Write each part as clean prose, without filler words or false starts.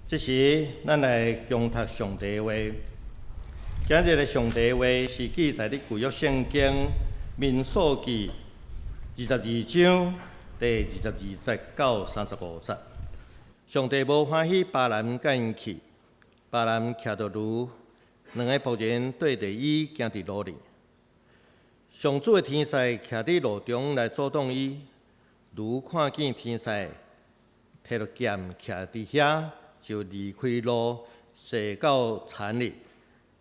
這時，咱來恭讀上帝話。今日的上帝話是記載佇舊約聖經民數記22章第22節到35節。上帝無歡喜巴蘭佮𪜶去，巴蘭騎著驢，兩个僕人綴著伊行佇路裡。上主的天使徛佇路中來阻擋伊，驢看見天使提著劍徛佇遐，就離開路，踅到田裡。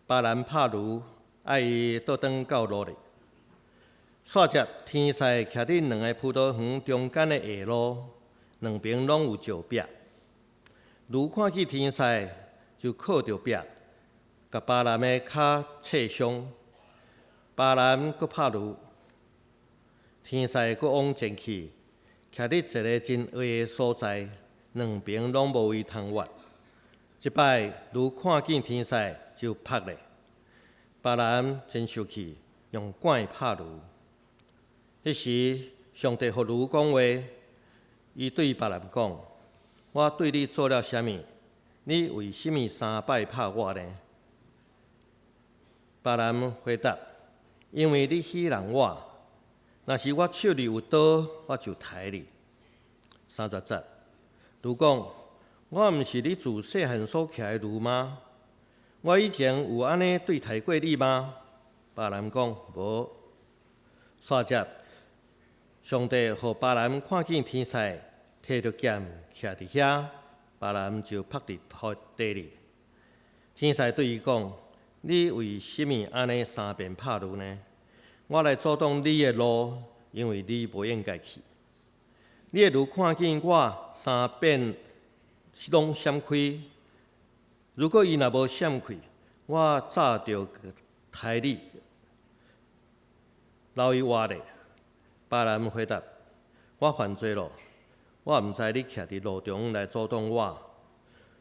巴蘭拍驢，愛伊倒轉到路裡。煞接天使徛佇兩个葡萄園中間的下路，兩爿攏有石壁。驢看見天使，就靠著壁，共巴蘭的跤挫傷。巴蘭閣拍驢，天使閣往前去，徛佇一个真矮的所在，兩爿攏無位通越。這擺驢看見天使，就撲咧。巴蘭真生氣，用棍拍驢。彼時，上帝予驢講話，伊對巴蘭講：我對你做了啥物？你為啥物三擺拍我呢？巴蘭回答：因為你戲弄我，若是我手裡有刀，我就刣你。30節，驢講：我毋是你自細漢所騎的驢嗎？我以前有按呢對待過你嗎？巴蘭講：無。煞接，上帝予巴蘭看見天使提著劍徛佇遐，巴蘭就撲佇土地裡。天使對伊講：你為啥物按呢三遍拍驢呢？我來阻擋你的路，因為你無應該去。你的驢看見我三遍攏閃開。如果伊若無閃開，我早就刣你，留伊活咧。巴蘭回答：我犯罪咯，我毋知你徛佇路中來阻擋我。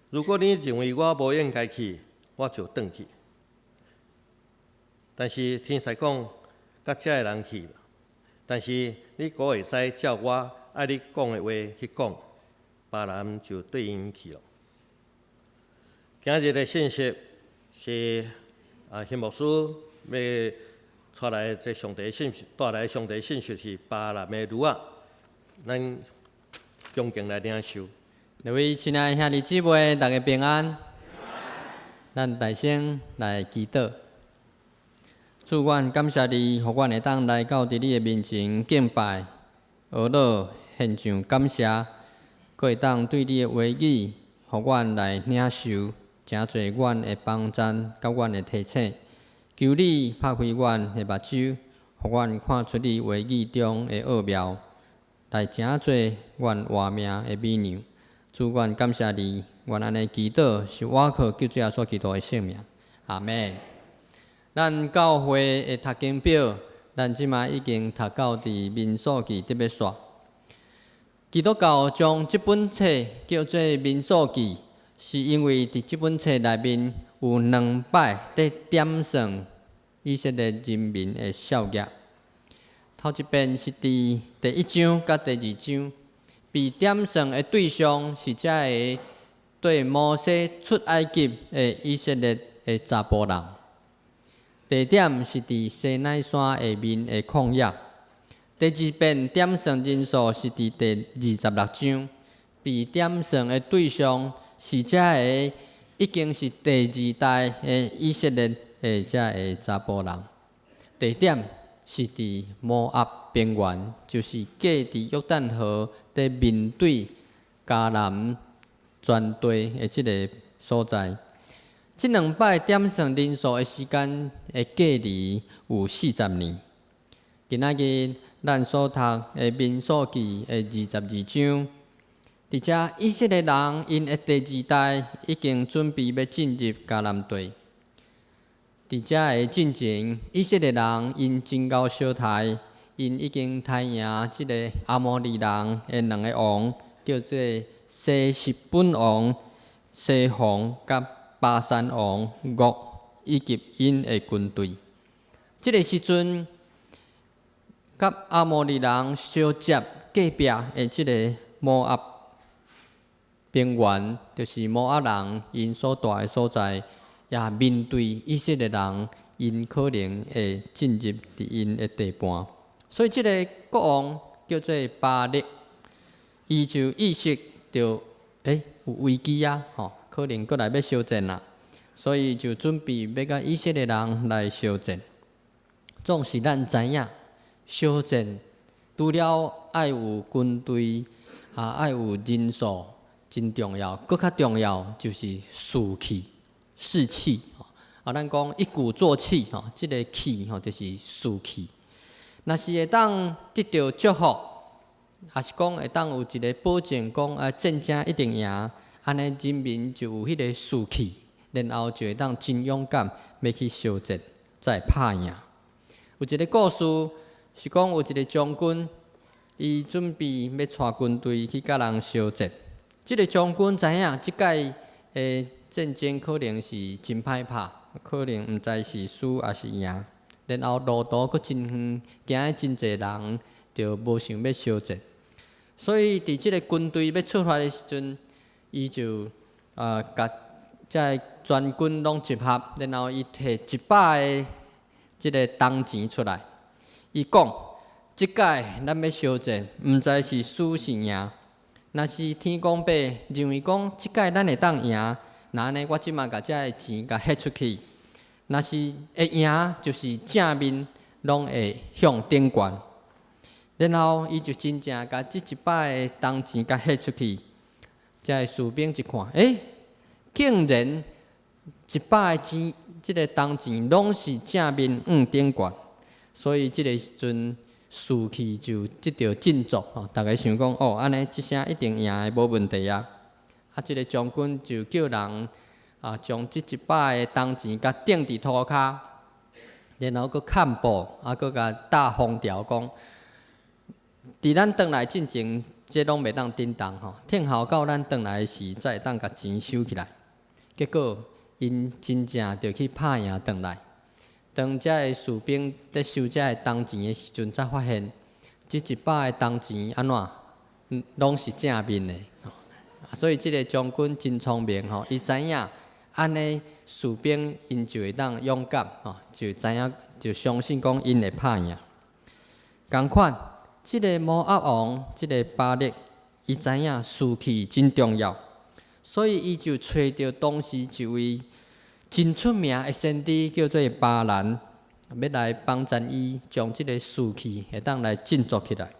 如果你認為我無應該去，我就轉去。但是天使講：佮遮的人去，但是你閣會使照我愛你講的話去講。巴蘭就綴𪜶去咯。今日的信息是邢牧師欲帶來這上帝信息，帶來上帝信息是巴蘭的驢仔，咱恭敬來領受。各位親愛兄弟姊妹，大家平安。咱大聲來祈禱。主，阮感謝你，予阮會當來到佇你的面前敬拜、哀樂、獻上感謝，閣會當對你的話語，予阮來領受，成做阮的幫贊，佮阮的提醒。求你拍開阮的目睭，予阮看出你話語中的奧妙，來成做阮活命的美糧。主，阮感謝你，阮按呢祈禱，是倚靠救主耶穌基督的聖名。阿們。咱教會的讀經表，咱這馬已經讀到佇民數記得欲煞。基督教將這本冊叫做民數記，是因為佇這本冊內面有兩擺佇點算以色列人民的數額。頭一遍是佇第一章佮第二章，被點算的對象是遮个綴摩西出埃及的以色列的查埔人。地點是佇西奈山下面的曠野。第二遍點算人數是佇第26章，被點算的對象是遮个已經是第二代的以色列的遮个查埔人。地點是佇摩押平原，就是隔佇約旦河佇面對迦南全地的這个所在。這兩擺點算人數的時間的隔離有40年。今仔日咱所讀的民數記的二十二章，佇遮以色列人𪜶的第二代已經準備欲進入迦南地。佇遮的進前，以色列人𪜶真𠢕相刣，𪜶已經刣贏這个阿摩利人的兩个王，叫做西實本王西宏佮巴珊王噩以及𪜶的軍隊。這个時陣，佮阿摩利人相接隔壁的這个摩押平平原，就是摩押人𪜶所蹛的所在，也面對以色列人，𪜶可能會進入佇𪜶的地盤。所以這个國王叫做巴力，伊就意識著，有危機啊，吼，可能閣來欲相戰啦，所以就準備欲佮以色列人來相戰。總是咱知影，相戰除了愛有軍隊，啊，愛有人數真重要，閣較重要就是士氣、士氣。啊，咱講一鼓作氣，吼，這个氣吼就是士氣。若是會當得著祝福，抑是講會當有一个保證，講啊戰爭一定贏，按呢人民就有彼个士氣，然後就會當真勇敢欲去相戰，才會拍贏。有一个故事是講有一个將軍，伊準備欲帶軍隊去佮人相戰。這个將軍知影，這擺的戰爭可能是真歹拍，可能毋知是輸抑是贏。然後路途閣真遠，驚得真濟人就無想欲相戰。所以佇這个軍隊欲出發的時陣，伊就共這个全軍攏集合，然後伊提100个這个銅錢出來，伊講：這擺咱欲相戰，毋知是輸是贏。若是天公伯認為講這擺咱會當贏，那按呢我這馬共這个錢共彼出去。若是會贏，就是正面攏會向頂懸。然後伊就真正共這100个銅錢共彼出去。這个士兵一看，竟然100个錢，這个銅錢攏是正面向頂懸，所以這个時陣士氣就得著振作吼，逐家想講哦，按呢這聲一定贏的，無問題啊。啊，這个將軍就叫人啊，將這100个銅錢共釘佇塗跤，然後閣崁布，啊，閣共貼封條，講佇咱轉來進前，這攏袂當振動吼，聽候到咱轉來時，才會當共錢收起來。結果，𪜶真正就去拍贏轉來。當這个士兵佇收這个銅錢的時陣，才發現這100个銅錢按怎，攏是正面的。所以這个將軍真聰明吼，伊知影按呢士兵𪜶就會當勇敢吼，就知影就相信講𪜶會拍贏。仝款，這个摩押王，這个巴力，伊知影士氣真重要，所以伊就揣著當時一位真出名的先知，叫做巴蘭，欲來幫贊伊將這个士氣會當來振作起來。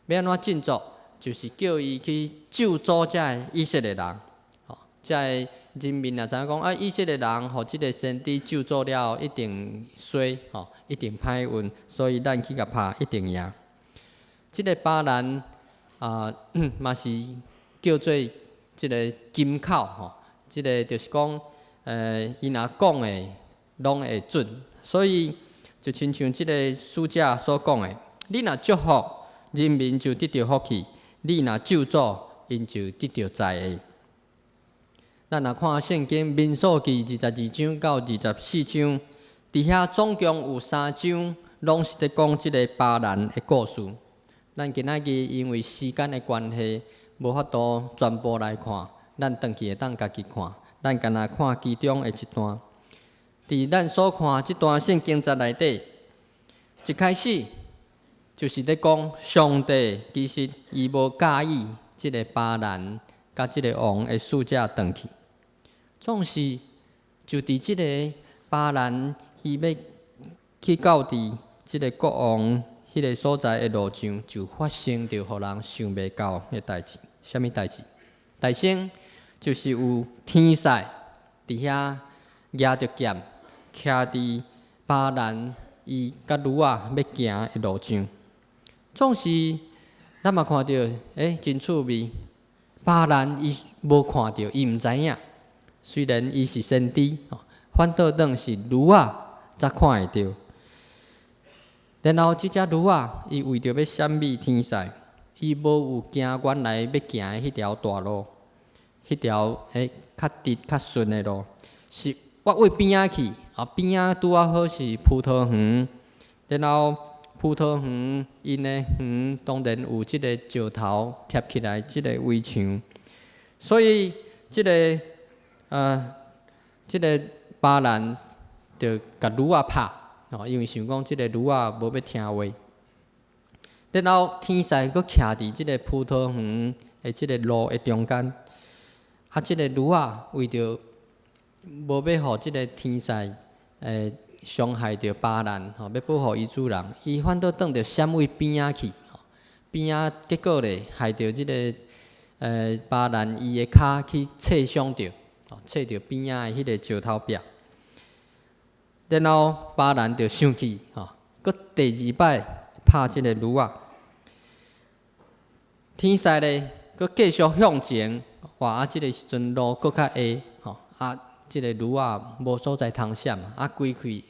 欲按怎振作？就是叫伊去咒詛這个以色列人。吼，這个人民也知影講啊，以色列人予這个先知咒詛了後，一定衰，吼，一定歹運，所以咱去共拍，一定贏。這个巴蘭啊，嘛是叫做這个金口，吼，這个就是講，伊若講的攏會準，所以就親像這个使者所講的，你若祝福，人民就得著福氣；你若咒詛，𪜶就得著災禍。咱若看聖經民數記22章到24章，佇遐總共有三章，攏是佇講這个巴蘭的故事。咱今仔日因為時間的關係，無法度全部來看，咱轉去會當家己看。咱干焦看其中的一段。佇咱所看這段聖經節內底，一開始就是咧講上帝其實伊無佮意這个巴蘭佮這个王的使者轉去，總是就佇這个巴蘭伊欲去到佇這个國王彼个所在的路上，就發生著予人想袂到的代誌。啥物代誌？代先就是有天使佇遐舉著劍，徛佇巴蘭伊佮驢仔欲行的路上。總是咱嘛看著，真趣味。巴蘭伊無看著，伊毋知影。雖然伊是先知，反倒轉是驢仔才看會著。然後這隻驢仔，伊為著欲閃避天使，伊無有行原來欲行的彼條大路，彼條較直較順的路，是倚位邊仔去。啊，邊仔拄仔好是葡萄園，然後葡萄園𪜶的園當然有這个石頭疊起來，這个圍牆。所以這個巴蘭就共驢仔拍，吼，因為想講這個驢仔無欲聽話。然後天使閣徛佇這個葡萄園的這個路的中間，啊，這個驢仔為著無欲予這個天使傷害著巴蘭，吼，欲保護伊主人，伊反倒轉著閃位邊仔去，邊仔結果咧害著這個巴蘭伊的跤去切傷著，切著邊仔的彼個石頭壁。然後巴蘭就生氣，吼，閣第二擺拍這個驢仔。天使咧，閣繼續向前，哇！啊，這個時陣路閣較下，吼，啊，這個驢仔無所在通閃，啊，規氣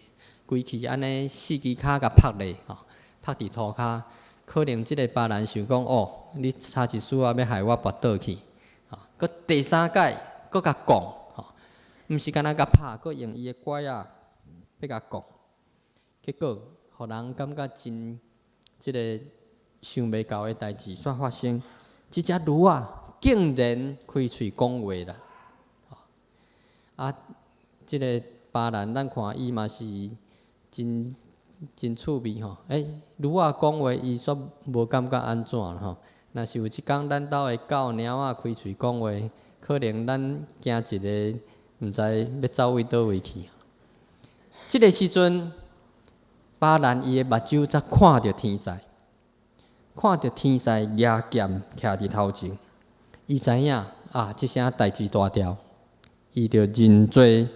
規氣按呢四支跤共拍咧，吼，拍佇塗跤，可能這個巴蘭想講，哦，你差一絲仔欲害我跋倒去，吼，閣第三擺閣共摃，吼，毋是干焦共拍，閣用伊的拐仔欲共摃，結果予人感覺真這個想袂到的代誌煞發生，這隻驢仔竟然開喙講話啦！啊，這個巴蘭，咱看伊嘛是真真趣味吼。欸，驢仔講話，伊煞無感覺按怎吼。若是有一工咱兜的狗貓仔開喙講話，可能咱驚一个，毋知欲走位佗位去。這個時陣，巴蘭伊的目睭才看著天使，看著天使舉劍徛佇頭前，伊知影啊，這聲代誌大條，伊著認罪。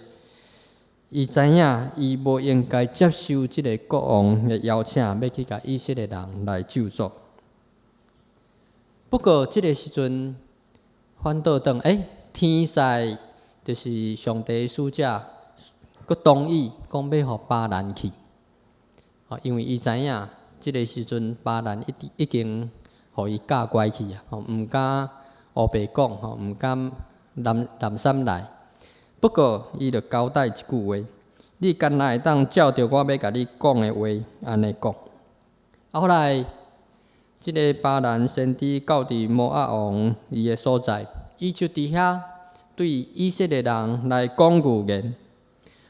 伊知影伊無應該接受這个國王的邀請，欲去共以色列人來咒詛。不過這个時陣反倒轉，欸，天使就是上帝的使者，閣同意講欲予巴蘭去。因為伊知影這个時陣巴蘭已已經予伊教乖去啊，毋敢烏白講，吼，毋敢濫濫散來。不過，伊就交代一句話：你敢若會當照著我欲共你講的話，按呢講。啊，後來，這个巴蘭先知到佇摩押王伊的所在，伊就佇遐對以色列人來講預言。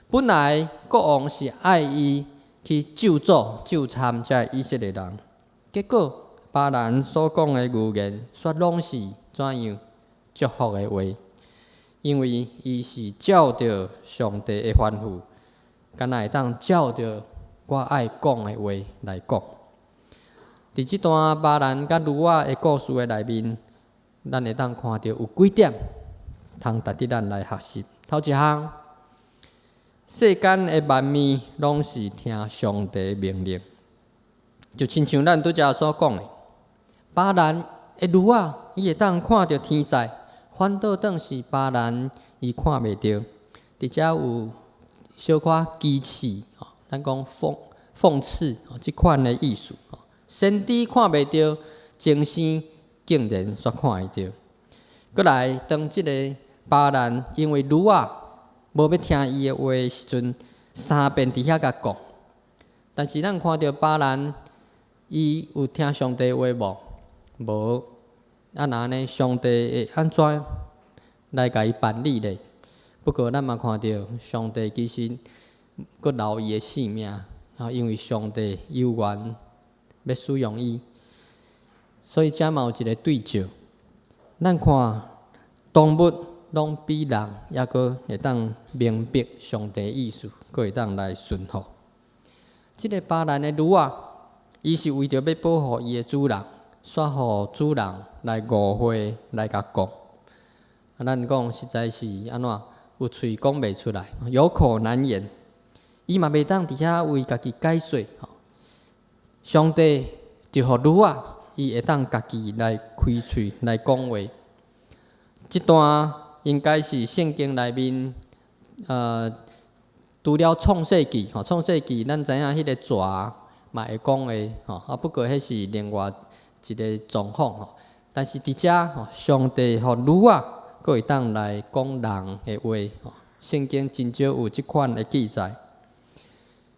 本來國王是愛伊去咒詛、咒參這以色列人，結果巴蘭所講的預言，煞攏是怎樣祝福的話？因為伊是照著上帝的吩咐，敢若會當照著我愛講的話來講。佇這段巴蘭佮驢仔的故事的內面，咱會當看著有幾點通值得咱來學習。頭一項，世間的萬物攏是聽上帝命令，就親像咱拄才所講的，巴蘭的驢仔，伊會當看著天使。反倒轉是巴蘭，伊看袂著。佇遮有小可譏刺，吼，咱講諷諷刺，這款的意思。先知看袂著，前生竟然煞看會著。閣來，當這个巴蘭因為驢仔無欲聽伊的話的時陣，三遍佇遐共講。但是咱看著巴蘭，伊有聽上帝話無？無。啊，若按呢，上帝會按怎來共伊辦理咧？不過咱嘛看著上帝其實閣留伊的性命，啊，因為上帝有緣欲使用伊，所以遮嘛有一个對照。咱看動物攏比人猶閣會當明白上帝意思，閣會當來順服。這个巴蘭的驢仔，伊是為著欲保護伊的主人，煞予主人來誤會來共講。啊，咱講實在是按怎有喙講袂出來，有口難言。伊嘛袂當佇遐為家己解說。上帝就予驢仔，伊會當家己來開喙來講話。這段應該是聖經內面，除了創世記，吼，創世記咱知影彼个蛇嘛會講話，吼，啊，不過彼是另外一个狀況，吼。但是佇遮，吼，上帝予驢仔，閣會當來講人的話，吼，聖經真少有這款的記載。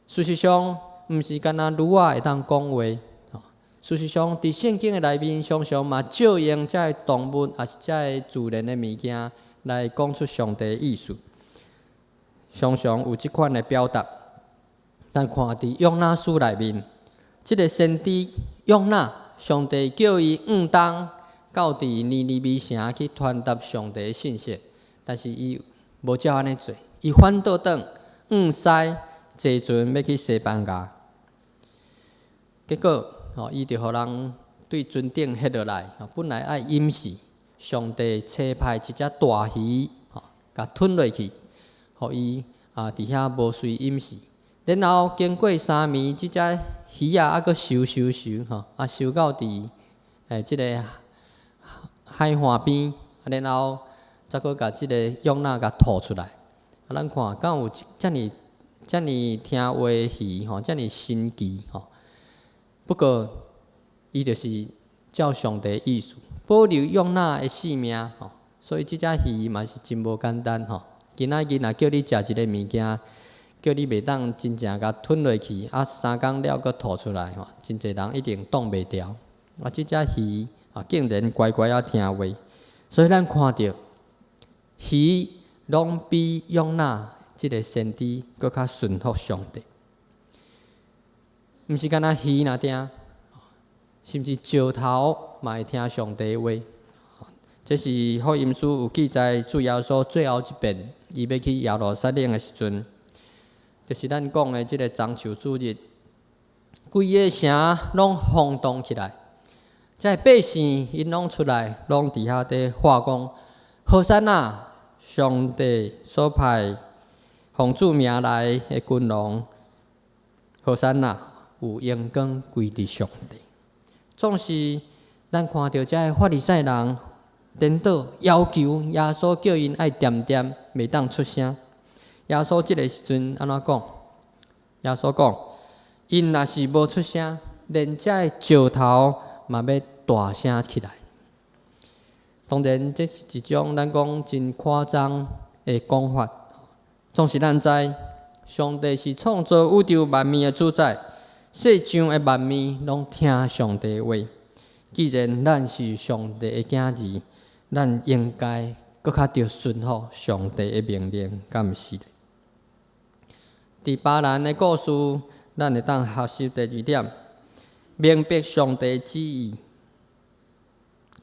事實上，毋是干焦驢仔會當講話，事實上，佇聖經的內面，常常嘛借用這个動物，抑是這个自然的物件來講出上帝的意思。常常有這款的表達。咱看佇約拿書內面，這个先知約拿，上帝叫伊向東到佇尼尼微城去傳達上帝的信息，但是伊無照按呢做，伊反倒轉向西坐船欲去西班牙，結果吼，伊就予人對船頂彼落來，本來愛淹死，上帝差派一隻大魚吼，共吞落去，予伊啊佇遐無隨淹死。然後經過3暝，這隻魚仔猶閣游游游吼，啊游到佇這个海岸邊，然後才閣共這个約拿共吐出來。啊，咱看敢有遮爾遮爾聽話的魚吼，遮爾神奇吼。不過，伊就是照上帝意思，保留約拿的性命吼。所以這隻魚嘛是真無簡單吼。今仔日若叫你食一个物件，叫你袂當真正共吞落去，啊3工了閣吐出來吼，真濟人一定擋袂牢。啊，這隻魚啊，竟然乖乖仔聽話，所以咱看著魚攏比約拿這个先知閣較順服上帝。毋是干焦魚爾定，甚至石頭嘛會聽上帝話。這是福音書有記載，主耶穌最後一遍，伊欲去耶路撒冷的時陣，就是咱講的這个棕樹主日，規个城攏轟動起來，這个百姓𪜶攏出來，攏佇遐佇喊講：和散那，上帝所派奉主名來的君王，和散那，有榮光歸佇上帝。總是咱看著這个法利賽人顛倒要求耶穌叫𪜶愛恬恬，袂當出聲。耶穌這个時陣按怎講？耶穌講：𪜶若是無出聲，連這个石頭嘛欲大聲起來。當然，這是一種咱講真誇張的講法。總是咱知，上帝是創造宇宙萬物的主宰，世上的萬物攏聽上帝的話。既然咱是上帝的囝兒，咱應該閣較著順服上帝的命令，敢毋是？佇巴蘭的故事，咱會當學習第二點，明白上帝旨意，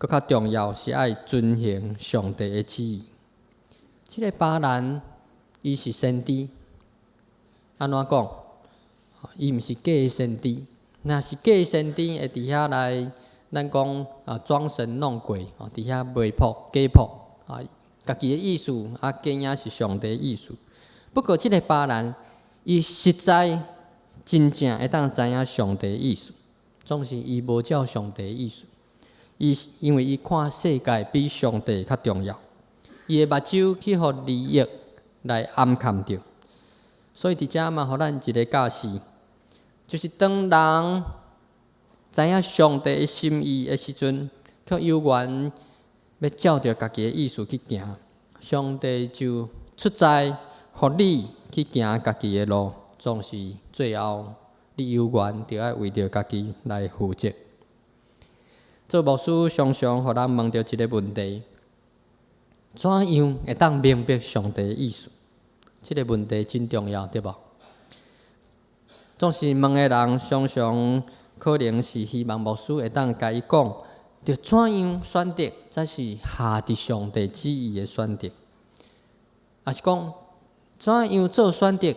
閣較重要是愛遵行上帝的旨意。這个巴蘭，伊是先知，按怎講？伊毋是假先知，若是假先知會佇遐來，咱講啊裝神弄鬼，佇遐賣卜假卜啊，家己的意思啊，假影是上帝的意思。不過，這个巴蘭，伊實在真正會當知影上帝的意思，總是伊無照上帝的意思。伊因為伊看世界比上帝較重要，伊的目睭去予利益來掩蓋著。所以佇遮嘛，予咱一个教示，就是當人知影上帝的心意的時陣，卻猶原欲照著家己的意思去行，上帝就出在予你去行家己的路，總是最後你猶原著愛為著家己來負責。做牧師常常予人問著一个問題：怎樣會當明白上帝的意思？這个問題真重要，對無？總是問的人常常可能是希望牧師會當共伊講，著怎樣選擇才是合佇上帝旨意的選擇，抑是講怎樣做選擇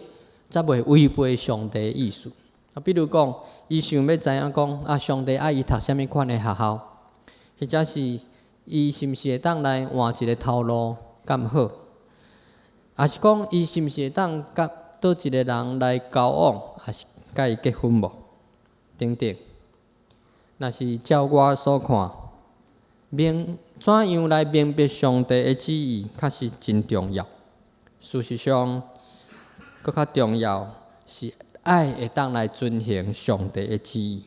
才袂違背上帝的意思？啊，比如講，伊想欲知影講啊，上帝愛伊讀啥物款的學校，或者是伊是毋是會當來換一个頭路敢好？抑是講伊是毋是會當佮佗一个人來交往，抑是佮伊結婚無？等等。若是照我所看，明怎樣來明白上帝的旨意，確實真重要。事實上，閣較重要是愛會當來遵行上帝的旨意。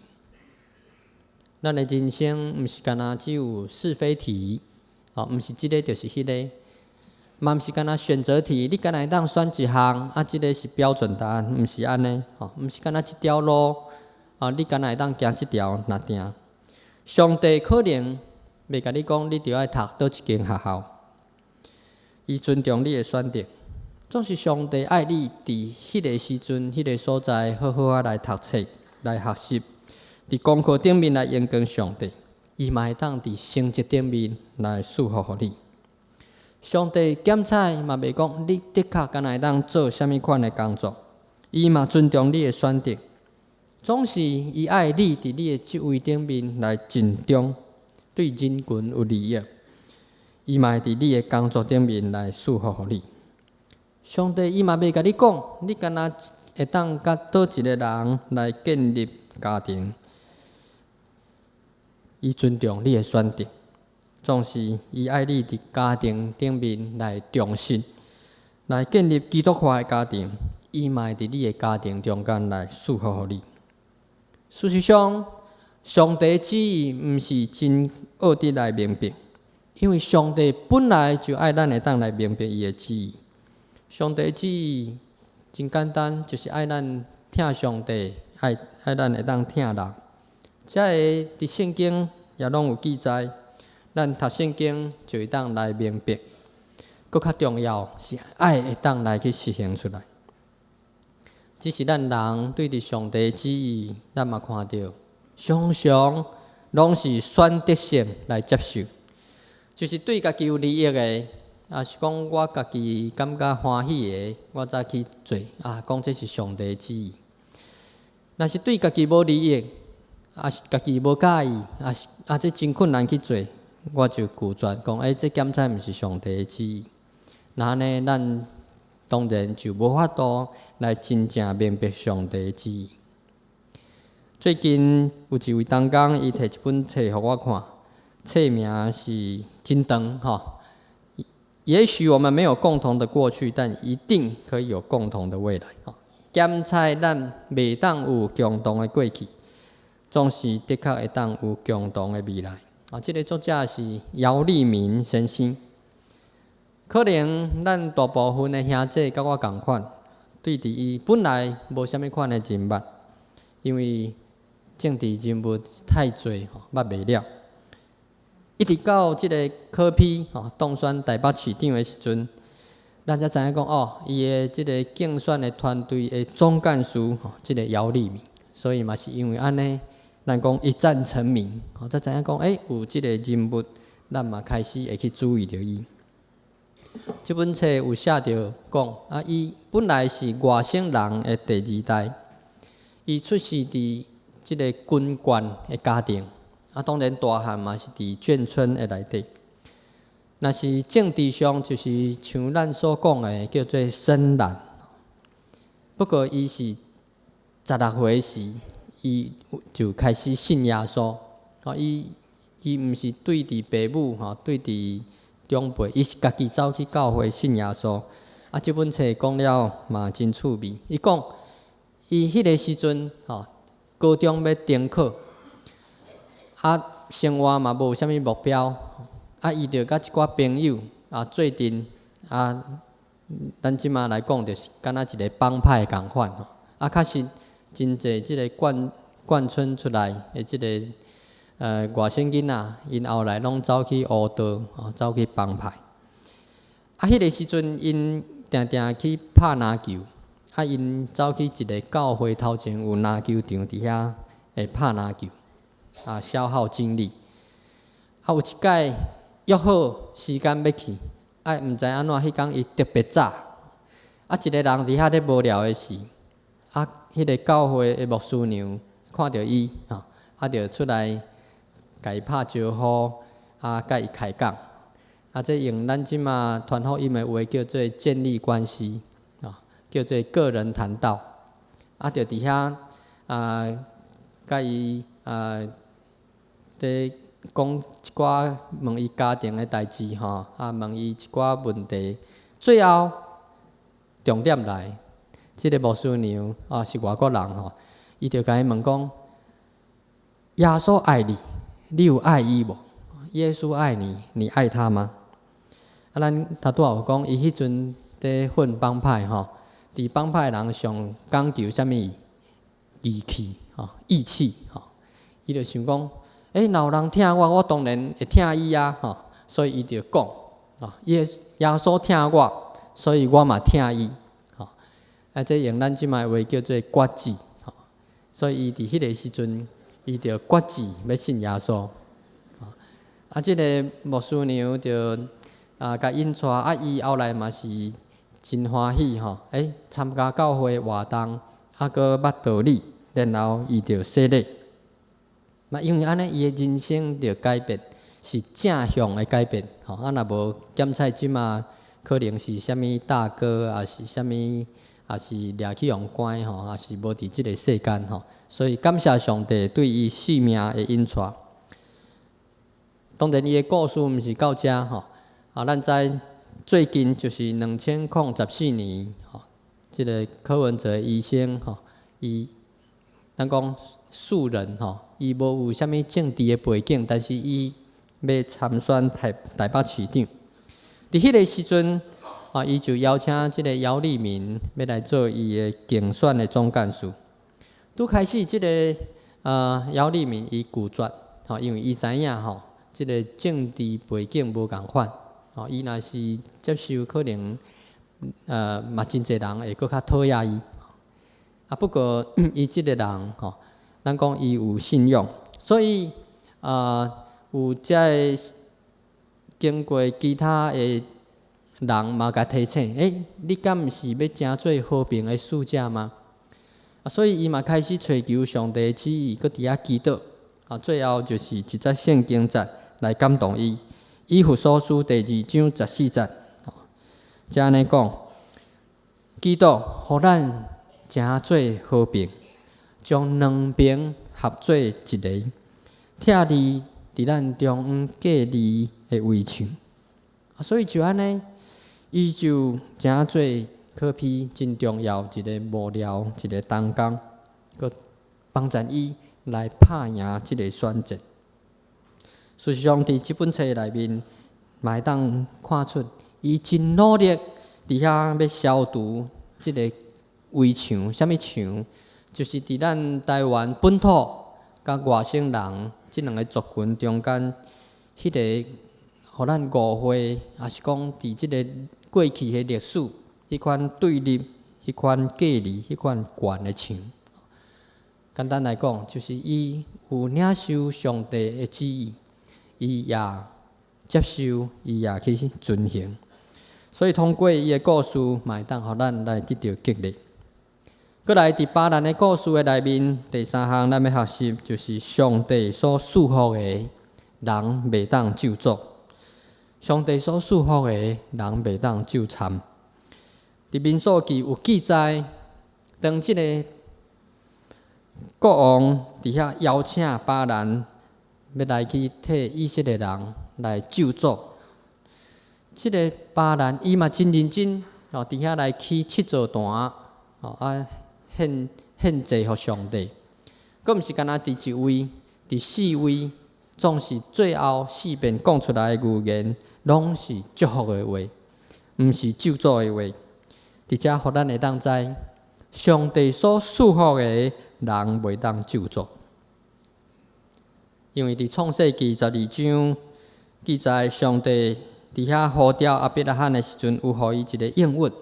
咱的人生毋是干焦只有是非題，哦，毋是這个就是彼个，嘛毋是干焦選擇題，你干焦會當選一項，啊，這个是標準答案，毋是按呢，吼，毋是干焦一條路，啊，你敢若會當行這條路定。上帝可能袂共你講，你著愛讀佗一間學校。伊尊重你的選擇，總是上帝愛你佇彼个時陣、彼个所在，好好仔來讀冊、來學習，佇功課頂面來榮光上帝，伊嘛會當佇成績頂面來賜福予你。上帝檢採嘛袂講你的確敢若會當做啥物款的工作，伊嘛尊重你的選擇。總是伊愛你佇你的職位頂面來盡忠，對人群有利益。伊嘛會佇你的工作頂面來賜福予你。上帝伊嘛袂共你講，你敢若會當佮佗一个人來建立家庭。伊尊重你的選擇，總是伊愛你佇家庭頂面來忠實，來建立基督化的家庭。伊嘛會佇你的家庭中間來賜福予你。事實上，上帝旨意毋是真奧得來明白，因為上帝本來就愛咱會當來明白伊的旨意。上帝旨意真簡單，就是愛咱疼上帝，愛愛咱會當疼人。這个佇聖經也攏有記載，咱讀聖經就會當來明白。閣較重要是愛會當來去實行出來。只是咱人對佇上帝旨意，咱嘛看著，常常攏是選擇性來接受，就是對家己有利益的，抑是講我家己感覺歡喜的，我才去做。啊，講這是上帝旨意。若是對家己無利益，抑是家己無佮意，抑是啊，這真困難去做，我就拒絕講，欸，這檢採毋是上帝的旨意。那按呢，咱當然就無法度來真正明白上帝的旨意。最近有一位同工，伊提一本冊予我看，冊名是真長吼。也許我們沒有共同的過去，但一定可以有共同的未來。檢採咱袂當有共同的過去，總是的確會當有共同的未來。啊，這个作者是姚立明先生。可能咱大部分的兄弟佮我仝款，對佇伊本來無啥物款的人脈，因為政治人物太濟吼，捌袂了。一直到這个柯 P 吼當選台北市長的時陣，咱才知影講哦，伊的這个競選的團隊的總幹事吼，這个姚立明，所以嘛是因為按呢，咱講一戰成名，吼才知影講，欸，有這个人物，咱嘛開始會去注意著伊。這本冊有寫著講，啊，伊本來是外省人的第二代，伊出世佇這个軍官的家庭，啊，當然大漢嘛是佇眷村的內底。若是政治上，就是像咱所講的叫做深藍。不過伊是16歲時，伊就開始信耶穌。哦，伊伊毋是對佇爸母吼，對佇長輩，伊是家己走去教會信耶穌。啊，這本冊講了嘛真趣味。伊講，伊彼个時陣吼，高中欲重考，啊，生活嘛無啥物目標，啊，伊就佮一寡朋友啊做陣啊，咱這馬來講就是敢若一个幫派仝款吼。啊，確實真濟這个眷眷村出來的這个外省囡仔，𪜶後來攏走去黑道，吼，走去幫派。啊，彼个時陣𪜶定定去拍籃球，啊，𪜶走去一个教會頭前有籃球場佇遐會拍籃球，啊，消耗精力。啊，有一擺約好時間欲去，啊，毋知按怎彼工伊特別早，啊，一个人佇遐咧無聊的時，啊，彼个教會的牧師娘看著伊，吼，啊，就出來共伊拍招呼，啊，佮伊開講。啊，這用咱這馬傳福音的話叫做建立關係，啊，叫做個人談道。啊，就佇遐啊，佮伊啊，佇講一寡問伊家庭的代誌吼，啊，問伊一寡問題。最後重點來，這个牧師娘啊是外國人吼，伊就共伊問講：耶穌愛你，你有愛伊無？耶穌愛你，你愛他嗎？啊，咱頭拄仔有講，伊彼陣佇混幫派吼，佇幫派人上講究啥物義氣吼，吼，義氣吼，伊就想講，欸，若有人疼我，我當然會疼伊啊，吼，所以伊就講，啊，耶耶穌疼我，所以我嘛疼伊，吼，啊，這用咱這擺話叫做決志，吼，所以伊佇彼個時陣，伊就決志欲信耶穌，啊，這个牧師娘就共引帶，啊，伊後來嘛是真歡喜吼，欸，參加教會活動，啊，閣捌道理，然後伊就洗禮。嘛，因為按呢，伊的人生就改變，是正向的改變，吼。啊，若無檢採這馬可能是啥物大哥，抑是啥物，抑是掠去予關吼，抑是無佇這个世間吼。所以感謝上帝對伊性命的引帶。當然，伊的故事毋是到遮吼。啊，咱知最近就是2014年吼，這个柯文哲醫生吼，伊咱講素人吼，伊無有啥物政治的背景，但是伊欲參選台台北市長。佇彼个時陣，啊，伊就邀請這个姚立明欲來做伊的競選的總幹事。拄開始，這个姚立明伊拒絕，吼，因為伊知影吼，這个政治背景無仝款，吼，伊若是接受，可能嘛真濟人會閣較討厭伊。啊，不過伊這个人吼，咱講伊有信仰，所以有遮个經過其他的人嘛，共提醒，欸，你敢毋是欲成做和平的使者嗎？啊，所以伊嘛開始揣求上帝旨意，閣佇遐祈禱。啊，最後就是一節聖經節來感動伊，以弗所書第二章十四節，這按呢講，基督予咱成做和平，將兩邊合做一个，拆離佇咱中間隔離的圍牆。啊，所以就按呢，伊就成做柯 P 真重要一个幕僚，一个同工，閣幫贊伊來拍贏這个選戰。事實上，佇這本冊內面，嘛會當看出，伊真努力佇遐欲消除這个圍牆，啥物牆？就是佇咱台灣本土佮外省人這兩个族群中間，彼个予咱誤會，抑是講佇這个過去的歷史，彼款對立、彼款隔離、彼款懸的牆。簡單來講，就是伊有領受上帝的旨意，伊也接受，伊也去遵行。所以通過伊的故事，嘛會當予咱來得著激勵。閣來，佇巴蘭的故事的內面，第三項咱欲學習，就是上帝所賜福的，人袂當咒詛；上帝所賜福的，人袂當咒讒。佇民數記有記載，當這个國王佇遐邀請巴蘭欲來去替以色列人來咒詛，這个巴蘭伊嘛真認真，哦，佇遐來起七座壇，哦啊獻獻祭予上帝。閣毋是干焦佇一位，佇四位，總是最後四遍講出來的預言，攏是祝福的話，毋是咒詛的話。佇遮予咱會當知，上帝所賜福的，人袂當咒詛。因為佇創世記12章記載，上帝佇遐呼召亞伯拉罕的時陣，有予伊一个應允，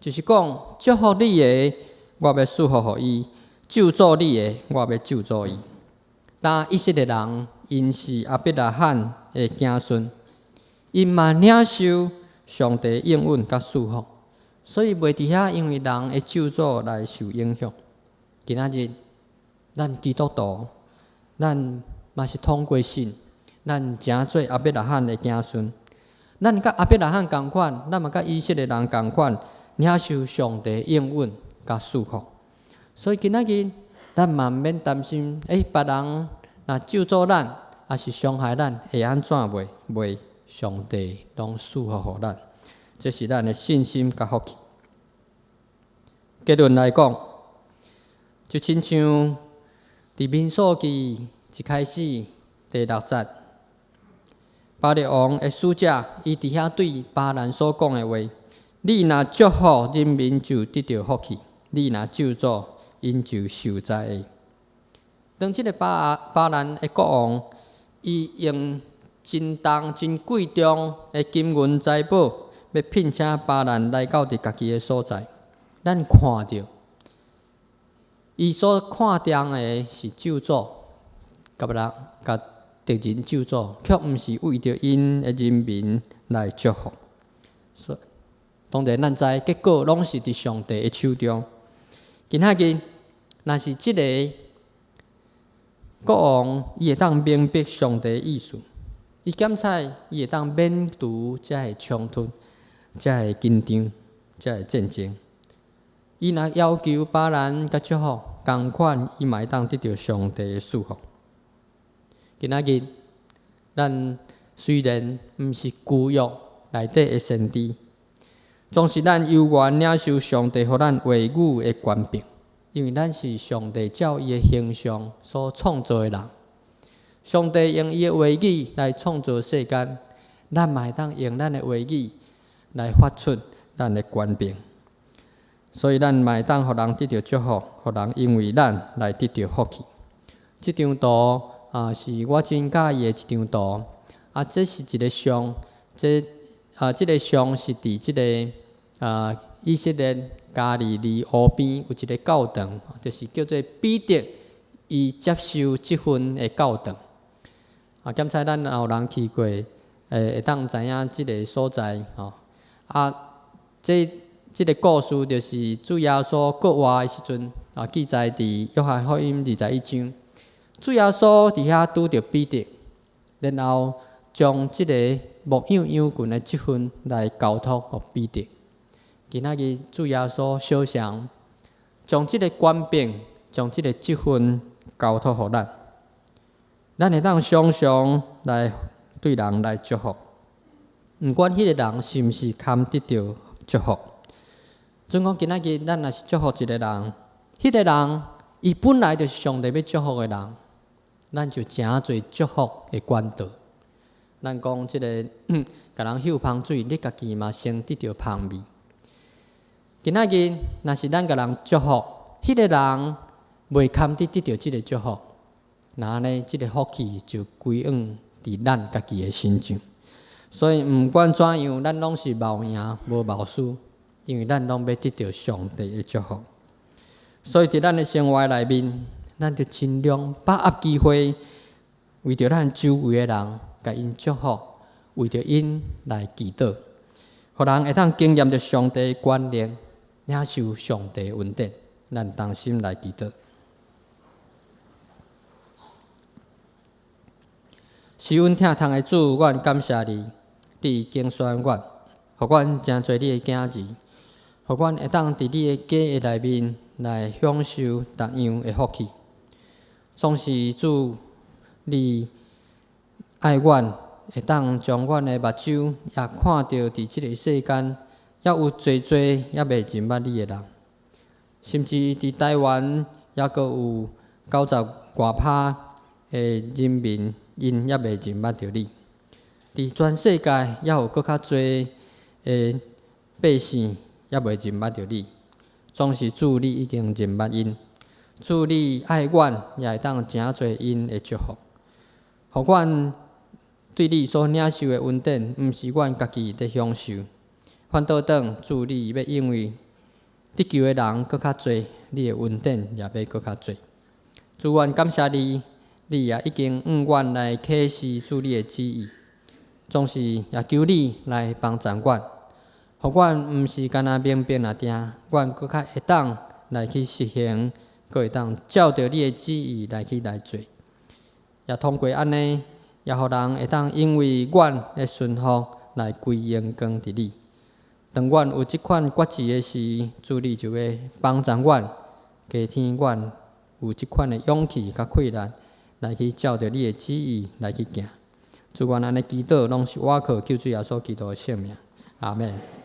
就是講祝福你的，我欲賜福予伊；咒詛你的，我欲咒詛伊。當以色列人𪜶是亞伯拉罕的子孫，𪜶嘛領受上帝應允佮賜福，所以袂佇遐因為人的咒詛來受影響。今仔日，咱基督徒，咱嘛是通過信，咱成做亞伯拉罕的子孫。咱佮亞伯拉罕仝款，咱嘛佮以色列人仝款，領受上帝應允佮賜福。所以今仔日，咱嘛毋免擔心，欸，別人若咒詛咱，抑是傷害咱，會按怎袂？袂，上帝攏賜福予咱，這是咱的信心佮福氣。結論來講，就親像佇民數記一開始第六節，巴力王的使者，伊佇遐對巴蘭所講的話：你若祝福人民，就得著福氣；你若咒詛，𪜶就受災厄。當這个巴蘭的國王，伊用真重、真貴重的金銀財寶，欲聘請巴蘭來到佇家己的所在。咱看著，伊所看重的是咒詛，共別人、共敵人咒詛，卻毋是為著𪜶的人民來祝福。所以當然，咱知結果攏是佇上帝的手中。今仔日，若是這个國王，伊會當明白上帝的意思，伊檢采伊會當免除這个衝突、這个緊張、這个戰爭。伊若要求巴蘭共祝福，仝款伊嘛會當得著上帝的賜福。今仔日，咱雖然毋是舊約內底的先知，總是咱有緣領受上帝予咱話語的權柄，因為咱是上帝照伊的形象所創造的人。上帝用伊的話語來創造世間，咱嘛會當用咱的話語來發出咱的權柄。所以咱嘛會當予人得著祝福，予人因為咱來得著福氣。這張圖啊，是我真佮意的一張圖。啊，這是一个像，這个像是佇這个以色列加利利湖邊有一个教堂，就是叫做彼得，伊接受這份的教堂。啊，檢采咱若有人去過，會當知影這个所在吼。啊，這个故事就是主耶穌復活的時陣，啊，記載佇約翰福音21章。主耶穌佇遐拄著彼得，然後將這个牧養羊群的職分來交託予彼得。今仔日主耶穌相像，將這个權柄、將這个職分交託予咱，咱會當常常來對人來祝福，毋管彼个人是毋是堪得著祝福。準講今仔日咱若是祝福一个人，彼个人伊本來就是上帝欲祝福的人，咱就誠濟祝福的管道。咱講這个，共人嗅芳水，你家己嘛先得著芳味。今仔日若是咱共人祝福，彼个人袂堪得得著這个祝福，那按呢，這个福氣就歸往佇咱家己的身上。所以毋管怎樣，咱攏是無贏無無輸，因為咱攏欲得著上帝的祝福。所以佇咱的生活內面，咱就盡量把握機會，為著咱周圍的人，共𪜶祝福，為著𪜶來祈禱，予人會當經驗著上帝的權能，領受上帝的恩典。咱同心來祈禱。是阮疼痛的主，阮感謝你，你揀選阮，予阮成做你的囝兒，予阮會當佇你的家的內面來享受逐樣的福氣。總是主，你愛阮，會當將阮的目睭也看著佇這个世間，猶有濟濟猶未認捌你的人，甚至佇台灣猶閣有九十外趴的人民，𪜶猶未認捌著你。佇全世界猶有閣較濟的百姓猶未認捌著你，總是主你已經認捌𪜶。主你愛阮，也會當誠濟𪜶的祝福，予阮對你所領受的恩典，毋是阮家己佇享受，反倒轉主你欲因為得救的人閣較濟，你的恩典也欲閣較濟。主，阮感謝你，你也已經向阮來啟示主你的旨意，總是也求你來幫助阮，予阮毋是干焦明白爾定，阮閣較會當來去實行，閣會當照著你的旨意來去來做。也通過按呢，也予人會當因為阮的順服來歸榮光佇你。當阮有這款決志的時，主你就欲幫助阮，加添阮有這款的勇氣佮氣力，來去照著你的旨意來去行。主，阮按呢祈禱，攏是倚靠救主耶穌基督的聖名。阿們。